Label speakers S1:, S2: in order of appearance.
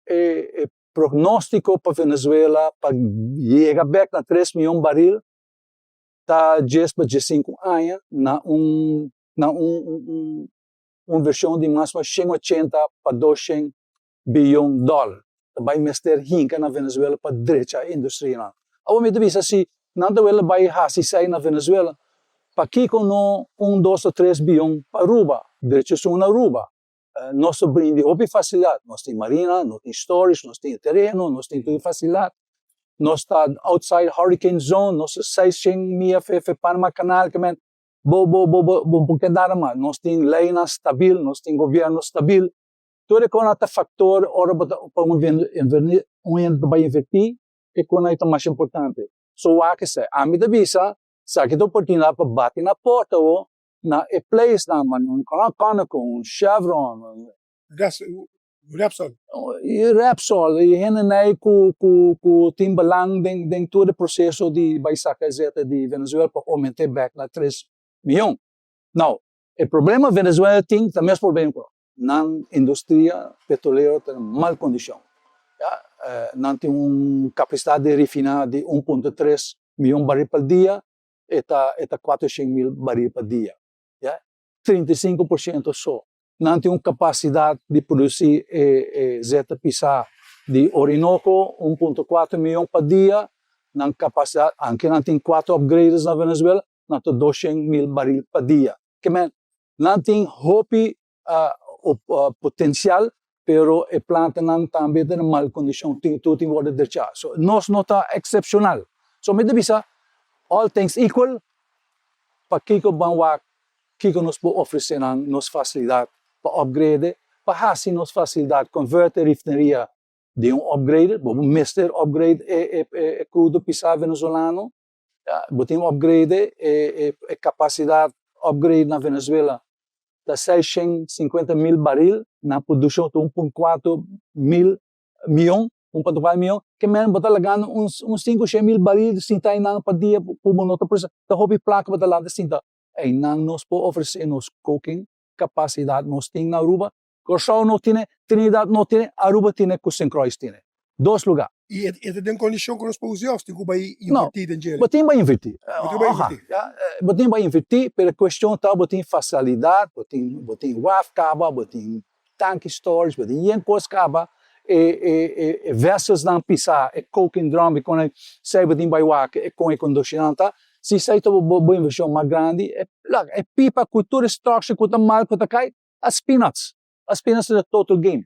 S1: E prognóstiko pa Venezuela pa yega bèk na 3 mion baril ta 10 pa 15 aña na un invershon di mas o 180 pa 200 bion dòler. Bai mester hinka na Venezuela pa drecha industria nan. Awor mi ta bisa si nan ta wele bai hasi esei na Venezuela, pakiko no 1, 2 òf 3 bion pa Aruba, drecha esun na Aruba? Nos ta brinda hopi fasilidat, nos tin marina, nos tin storage, nos tin tereno, nos tin tur fasilidat. Nos ta outside hurricane zone, nos ta 600 mia for di Panama Canal, ke men bo bo bo bo bo por keda mas. Nos tin leinan stabil, nos tin gobièrnu stabil. Tur e kos ta faktor ora bo ta pa un hende bai invertí, e kos ta mas importante. So wak esei. Ami ta bisa, esaki ta oportunidat pa bati na porta o na e place nan, man un Conoco, un Chevron,
S2: Gas, Repsol.
S1: E Repsol, e hende ku tin belang den tur e proseso di bai saka zeta di Venezuela pa oumentá bèk na 3 mion. Now, e problema Venezuela tin ta mes problema ku nan industria petrolero ta den mal kondishon. Ja, nan tin un kapasidat di refiná di 1.3 mion baril pa dia, e ta 400 mil baril pa dia. Ja? 35% so. Nan tin un kapasidat di produsí zeta pisá di Orinoco, 1.4 mion pa dia, nan kapasidat, aunke nan tin 4 upgraders na Venezuela, nan ta 200 mil baril pa dia. Ke men, nan tin hopi potensial, pero e plantanan tambe ta den mal kondishon, tin tur tin wòrdu drechá. So, nos no ta eksepshonal. So, mi ta bisa, all things equal, pakiko ban wak kiko nos por ofresé nan nos fasilidat pa upgrade, pa hasi nos fasilidat, convert e refineria di un upgrade, bo mester upgrade e crudo pisá venezolano, ja, bo tin upgrade e kapasidat upgrade na Venezuela ta 650 mil baril, na produkshon ta 1.4 mil mion, 1.4 mion, ke men bo ta lagando un 500 mil baril sinta einan pa dia ku bo no ta procesa, ta hopi plaka bo ta lanta sinta. Einan nos por ofresé nos coking kapasidat nos tin na Aruba, Kòrsou no tin, Trinidad no tin, Aruba tin ku St. Croix tin. Dos lugá.
S2: I e ta den kondishon ku nos por usa òf tin ku bai invertí den dje?
S1: Bo tin bai invertí.
S2: Bo tin bai invertí.
S1: Ja, bo tin bai invertí, pero e kuestion ta bo tin fasilidat, bo tin waf kaba, bo tin tanki storage, bo tin yen kos kaba, e vesselsnan pisá, e coking drum, i kon esei bo tin bai wak, e kon e kondishonnan ta, si esei ta bo invershon mas grandi, e pipa ku tur e structure ku ta mal ku ta kai, that's peanuts. That's peanuts to the total game.